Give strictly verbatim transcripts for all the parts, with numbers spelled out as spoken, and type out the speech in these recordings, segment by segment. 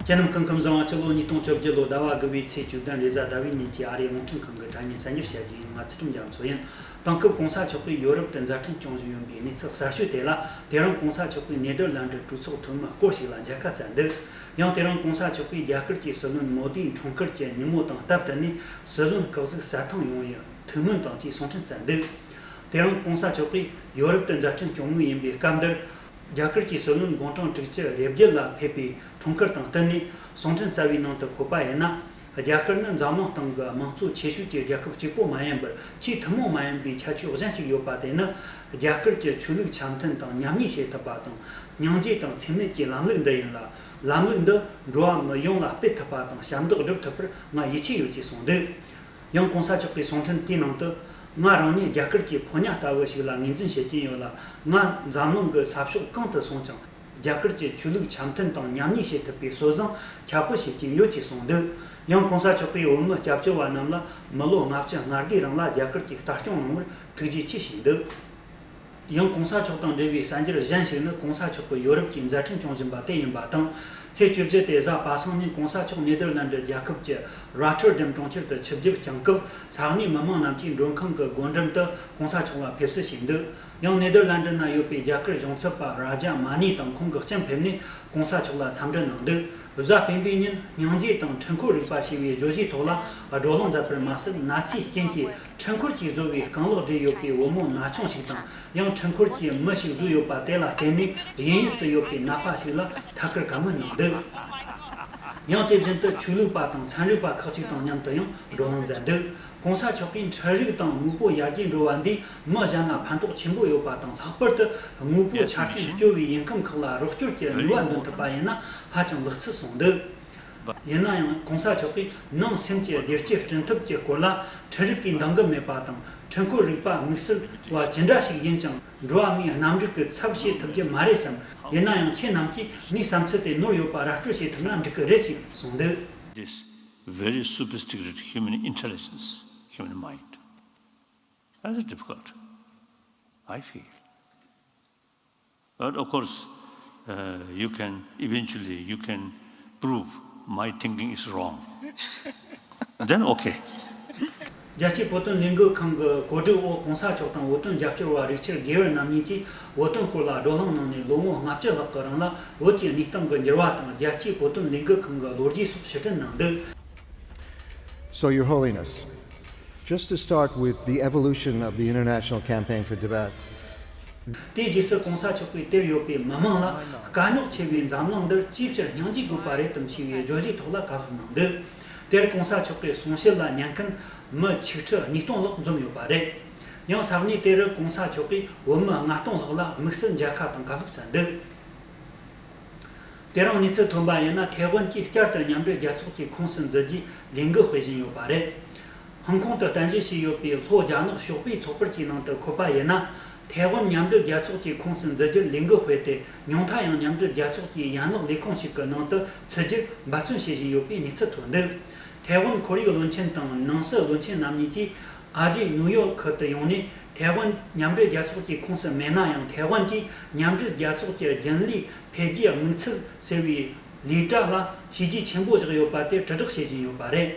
ཁྱེད་རྣམས་སྐུ་ཁམས་བཟང་བ། ཕྱི་ལོ་ཉིས་སྟོང་བཅོ་བརྒྱད་ལོ་ཟླ་བ་དགུ་བའི་ཚེས་བཅུ་བདུན་རེས་གཟའ་ཟླ་བའི་ཉིན་གྱི་ཨ་རིའི་རླུང་འཕྲིན་ཁང་གི་དྲ་བརྙན་གསར་འགྱུར་བཤད་རྒྱུ་ཡིན། ང་ཚུལ་ཁྲིམས་རྒྱ་མཚོ་ཡིན། དེང་སྐབས་གོང་ས་མཆོག་གིས་ཡོ་རོབ་ཏུ་མཛད་འཕྲིན་སྐྱོང་བཞིན་ཡོད་པའི་གནས་ཚུལ་གསར་ཤོས་དེ་ལ། དེ་རིང་གོང་ས་མཆོག་གིས་ནེ་དར་ལན་ཌི་གྲོས་ཚོགས་འཐུས་མི་སྐོར་ཞིག་ལ་མཇལ་ཁ་བསྩལ་འདུག། ཡང་དེ་རིང་གོང་ས་མཆོག་གིས་རྒྱ་གར་གྱི་སྲིད་བློན་མོ་དིའི་འཁྲུངས་སྐར་གྱི་ཉིན་མོ་དང་སྟབས་བསྟུན་ནས་སྲིད་བློན་སྐུ་གཟུགས་གསལ་ཐང་ཡོང་བའི་ཐུགས་སྨོན་དང་བཅས་གསུང་འཕྲིན་བསྩལ་འདུག། དེ་རིང་གོང་ས་མཆོག་གིས་ཡོ་རོབ་ཏུ་མཛད་འཕྲིན་སྐྱོང་མུས་ཡིན་པའི་སྐབས་འདིར། རྒྱ་གར་གྱི་སྲིད་བློན་དགུང་གྲངས་དྲུག་ཅུ་རེ་བརྒྱད་ལ་ཕེབས་པའི་འཁྲུངས་སྐར་དང་བསྟུན་ནས་གསུང་འཕྲིན་བསྩལ་བའི་ནང་དུ་འཁོད་པ་ཡིན་ན། རྒྱ་གར་ནི་འཛམ་གླིང་སྟེང་གི་དམངས་གཙོ་ཆེ་ཤོས་ཀྱི་རྒྱལ་ཁབ་གཅིག་པོ་མ་ཡིན་པར། ཆེས་ཐུན་མོང་མ་ཡིན་པའི་ཁྱད་ཆོས་གཞན་ཞིག་ཡོད་པ་དེ་ནི། རྒྱ་གར་གྱི་ཆོས་ལུགས་འཆམ་མཐུན་དང་མཉམ་གནས་བྱེད་ཐུབ་པ་དང་། སྙིང་རྗེ་དང་འཚེ་མེད་ཀྱི་ལམ་ལུགས་འདི་ཡིན་ལ། ལམ་ལུགས་འདི་འགྲོ་བ་མི་ཡོངས་ལ་སྤེལ་ཐུབ་པ་དང་ཞབས་འདེགས་སྒྲུབ་ཐུབ་པར་ང་ཡིད་ཆེས་ཡོད་ཅེས་གསུངས་འདུག། ཡང་གོང་ས་མཆོག་གིས་གསུང་འཕྲིན་དེའི་ནང་དུ། ང་རང་ཉིད་རྒྱ་གར་གྱི་ཕོ་ཉ་ལྟ་བུ་ཞིག་ལ་ངོས་འཛིན་བྱེད་ཀྱིན་ཡོད་ལ། ང་འཛམ་གླིང་གི་ས་ཕྱོགས་གང་དུ་སོང་ཀྱང་། རྒྱ་གར་གྱི་ཆོས་ལུགས་འཆམ་མཐུན་དང་མཉམ་གནས་བྱེད་ཐུབ་པའི་སྲོལ་བཟང་ཁྱབ་སྤེལ་བྱེད་ཀྱིན་ཡོད་ཅེས་གསུངས་འདུག། ཡང་གོང་ས་མཆོག་གིས་བོད་མི་སྐྱབས་བཅོལ་བ་རྣམས་ལ་མི་ལོ་ལྔ་བཅུ་ང་བརྒྱད་རིང་ལ་རྒྱ་གར་གྱིས་ལྟ་སྐྱོང་གནང་བར་ཐུགས་རྗེ་ཆེ་ཞུས་འདུག། ཡང་གོང་ས་མཆོག་དང་འབྲེལ་བའི་གསར་འགྱུར་གཞན་ཞིག་ནི། གོང་ས་མཆོག་གིས་ཡོ་རོབ་ཀྱི་མཛད་འཕྲིན་སྐྱོང་བཞིན་པ་དེ་ཡིན་པ་དང་། ཚེས་བཅུ་བཞི་སྟེ་གཟའ་པ་སངས་ཉིན་གོང་ས་མཆོག་ནེ་དར་ལན་ཌི་རྒྱལ་ཁབ་ཀྱི་རོ་ཊར་ཌེམ་གྲོང་ཁྱེར་དུ་ཆིབས་བསྒྱུར་བསྐྱངས་སྐབས། ས་གནས་མི་མང་རྣམས་ཀྱིས་མགྲོན་ཁང་གི་སྒོ་འགྲམ་དུ་གོང་ས་མཆོག་ལ་ཕེབས་བསུ་བྱས་འདུག། ཡང་ནེ་དར་ལན་ཌི་ན་ཡོད་པའི་རྒྱ་གར་གཞུང་ཚབ་པ་རཱ་ཇ་མ་ནི་དང་ཁོང་གི་སྤྱི་འཕེབས་ནས་གོང་ས་མཆོག་ལ་འཚམས་འདྲི་གནང་འདུག། གཟའ་སྤེན་པའི་ཉིན་སྙིང་རྗེ་དང་འཕྲུལ་འཁོར་རིག་པ་ཞེས་པའི་བརྗོད་གཞིའི་ཐོག་ལ་བགྲོ་གླེང་མཛད་པར་མ་ཟད། ནཱ་ཚིའི་རྐྱེན་གྱིས་འཕྲུལ་འཁོར་གྱིས་བཟོས་པའི་རྐང་ལག་སྦྲེལ་ཡོད་པའི་བུ་མོ་ན་ཆུང་ཞིག་དང་། ཡང་འཕྲུལ་འཁོར་གྱིས་མི་ཞིག་བཟོས་ཡོད་པ་དེ་ལ་བརྟེན་ནས་གཡས་གཡོན་དུ་ཡོད་པའི་ནད་པ་ཞིག་ལ་ཐད་ཀར་བཀའ་མོལ་གནང་འདུག། ཡང་དེ་བཞིན་དུ་ཆོས་ལུགས་པ་དང་ཚན་རིག་པ་ཁག་ཅིག་དང་མཉམ་དུ་ཡང་བགྲོ་གླེང་མཛད་འདུག། གོང་ས་མཆོག་གིས་འཕྲུལ་རིག་དང་དངོས་པོ་ཡར་རྒྱས་འགྲོ་བ་འདིས་མི་གཞན་ལ་ཕན་ཐོགས་ཆེན་པོ་ཡོད་པ་དང་། ལྷག་པར་དུ་དངོས་པོའི་ཆ་རྐྱེན་སྐྱོ་བའི་ཡུལ་ཁམས་ཁག་ལ་རོགས་སྐྱོར་གྱི་ནུས་པ་འདོན་ཐུབ་པ་ཡིན་ན་ཧ་ཅང་ལེགས་ཚུལ་གསུངས་འདུག། ཡིན་ན་ཡང་གོང་ས་མཆོག་གིས་ནང་སེམས་ཀྱི་བདེ་སྐྱིད་བསྐྲུན་ཐབས་ཀྱི་སྐོར་ལ། འཕྲུལ་རིག་གིས་འདང་གི་མེད་པ་དང་། འཕྲུལ་འཁོར་རིག་པ་དམིགས་བསལ་བ་ཅི་འདྲ་ཞིག་ཡིན་ཀྱང་། འགྲོ་བ་མིའི་རྣམ་རིག་གི་ཚབ་བྱེད་ཐུབ་རྒྱུ་མ་རེད་བསམ། ཡིན་ན་ཡང་ཁྱེད་རྣམས་ཀྱིས་ངའི་བསམ་ཚུལ་དེ་ནོར་ཡོད་པ་ར་སྤྲོད་བྱེད་ཐུབ་ན་འགྲིག་གི་རེད་ཅེས་གསུངས་འདུག། This very sophisticated human intelligence, human mind. That's difficult, I feel. But of course, uh, you can, eventually you can prove my thinking is wrong. Then okay. རྒྱལ་སྤྱིའི་བོད་དོན་ལས་འགུལ་ཁང་གི་གོ་སྒྲིག་འོག་གོང་ས་མཆོག་དང་བོད་དོན་རྒྱབ་སྐྱོར་བ་རིག་ཆེར་དགེ་བེར་རྣམ་གཉིས་ཀྱིས་བོད་དོན་སྐོར་ལ་བགྲོ་གླེང་གནང་ནས། ལོ་ངོ་ལྔ་བཅུ་ལྷག་གི་རིང་ལ་བོད་ཀྱི་གནས་སྟངས་ཀྱི་འགྱུར་བ་དང་། རྒྱལ་སྤྱིའི་བོད་དོན་ལས་འགུལ་ཁང་གི་ལོ་རྒྱུས་སོགས་ཕྱིར་དྲན་གནང་འདུག། So, Your Holiness, just to start with the evolution of the International Campaign for Tibet. དེའི་རྗེས་སུ་གོང་ས་མཆོག་གིས་དེར་ཡོད་པའི་མི་མང་ལ། དཀའ་རྙོག་ཆེ་བའི་འཛམ་གླིང་འདིར་ཅིའི་ཕྱིར་སྙིང་རྗེ་དགོས་པ་རེད་དམ་ཞེས་པའི་བརྗོད་གཞིའི་ཐོག་ལ་བཀའ་སློབ་གནང་འདུག། དེར་གོང་ས་མཆོག་གི་གསུང་བཤད་ལ་ཉན་མཁན་མི་ཆིག་ཁྲི་ཉིས་སྟོང་ལྷག་འཛོམས་ཡོད་པ་རེད། ཡང་ས་གནས་དེ་རུ་གོང་ས་མཆོག་གིས་བོད་མི་ལྔ་སྟོང་ལྷག་ལ་དམིགས་བསལ་མཇལ་ཁ་དང་བཀའ་སློབ་སྩལ་འདུག། དེ་རིང་གནས་ཚུལ་ཐོན་པ་ཡིན་ན། ཐའེ་ཝན་གྱིས་བསྐྱར་དུ་མཉམ་འབྲེལ་རྒྱལ་ཚོགས་ཀྱི་ཁོངས་སུ་འཛུལ་རྒྱུའི་ལས་འགུལ་སྤེལ་བཞིན་ཡོད་པ་རེད། ཧང་ཀོང་དུ་རྟེན་གཞི་བྱས་ཡོད་པའི་ལྷོ་རྒྱ་ནག་ཞོགས་པའི་ཚོགས་པར་གྱི་ནང་དུ་འཁོད་པ་ཡིན་ན། ཐའེ་ཝན་མཉམ་འབྲེལ་རྒྱལ་ཚོགས་ཀྱི་ཁོངས་སུ་འཛུལ་རྒྱུར་ལས་འགུལ་སྤེལ་ཏེ། ཉུང་མཐའ་ཡང་མཉམ་འབྲེལ་རྒྱལ་ཚོགས་ཀྱི་ཡན་ལག་ལས་ཁུངས་ཤིག་གི་ནང་དུ་ཚུད་རྒྱུར་འབད་བརྩོན་བྱེད་བཞིན་ཡོད་པའི་གནས་ཚུལ་ཐོན་འདུག། ཐའེ་ཝན་ཁོར་ཡུག་བློན་ཆེན་དང་ནང་སྲིད་བློན་ཆེན་རྣམ་གཉིས་ཀྱིས་ཨ་རིའི་ནིའུ་ཡོག་ཁུལ་དུ་ཡོང་ནས། ཐའེ་ཝན་མཉམ་འབྲེལ་རྒྱལ་ཚོགས་ཀྱི་ཁོངས་སུ་མེད་ན་ཡང་། ཐའེ་ཝན་གྱིས་མཉམ་འབྲེལ་རྒྱལ་ཚོགས་ཀྱི་རྒྱུན་ལས་འཕེལ་རྒྱས་དམིགས་ཚད་ཟེར་བའི་ལས་གྲྭ་ལ་བྱས་རྗེས་ཆེན་པོ་བཞག་ཡོད་པ་དེ་དྲིལ་བསྒྲགས་བྱེད་བཞིན་ཡོད་པ་རེད།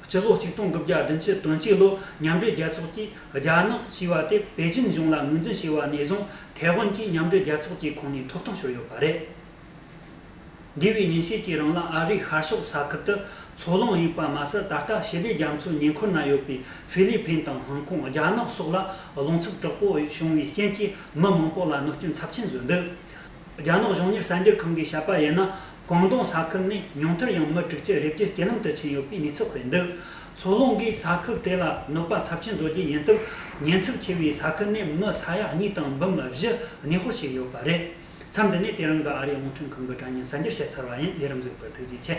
སྤྱི་ལོ་ཆིག་སྟོང་དགུ་བརྒྱ་བདུན་ཅུ་དོན་གཅིག་ལོར་མཉམ་འབྲེལ་རྒྱལ་ཚོགས་ཀྱིས་རྒྱ་ནག་ཞེས་པ་དེ་པེ་ཅིན་གཞུང་ལ་ངོས་འཛིན་བྱས་པ་ནས་བཟུང་། ཐའེ་ཝན་གྱིས་མཉམ་འབྲེལ་རྒྱལ་ཚོགས་ཀྱི་ཁོངས་ནས་ཐོབ་ཐང་ཤོར་ཡོད་པ་རེད། འདས་པའི་ཉིན་ཤས་ཀྱི་རིང་ལ་ཨ་རིའི་ཤར་ཕྱོགས་ས་ཁུལ་དུ་མཚོ་རླུང་གཡུགས་པ་མ་ཟད། ད་ལྟ་ཞི་བདེ་རྒྱ་མཚོའི་ཉེ་འཁོར་ན་ཡོད་པའི་ཧྥི་ལི་ཕིན་དང་ཧང་ཀོང་། རྒྱ་ནག་སོགས་ལ་རླུང་འཚུབ་དྲག་པོ་བྱུང་བའི་རྐྱེན་གྱིས་མི་མང་པོ་ལ་གནོད་སྐྱོན་ཚབས་ཆེན་བཟོས་འདུག། རྒྱ་ནག་གཞུང་གཉེར་གསར་འགྱུར་ཁང་གིས་བཤད་པ་ཡིན་ན། ཀོང་ཏུང་ས་ཁུལ་ནས་ཉུང་མཐར་ཡང་མི་དྲུག་ཅུ་རེ་བརྒྱད་རྐྱེན་ལམ་དུ་ཕྱིན་ཡོད་པའི་གནས་ཚུལ་སྤེལ་འདུག། མཚོ་རླུང་གིས་ས་ཁུལ་དེ་ལ་གནོད་པ་ཚབས་ཆེན་བཟོ་རྒྱུ་ཡིན་སྟབས། ཉེན་ཚབས་ཆེ་བའི་ས་ཁུལ་ནས་མི་ས་ཡ་གཉིས་དང་འབུམ་བཞི་གནས་སྤོར་བྱས་ཡོད་པ་རེད། མཚམས་འདི་ནས་དེ་རིང་གི་ཨ་རིའི་རླུང་འཕྲིན་ཁང་གི་དྲ་བརྙན་གསར་འགྱུར་བཤད་ཚར་བ་ཡིན། ལས་རིམ་གཟིགས་པར་ཐུགས་རྗེ་ཆེ།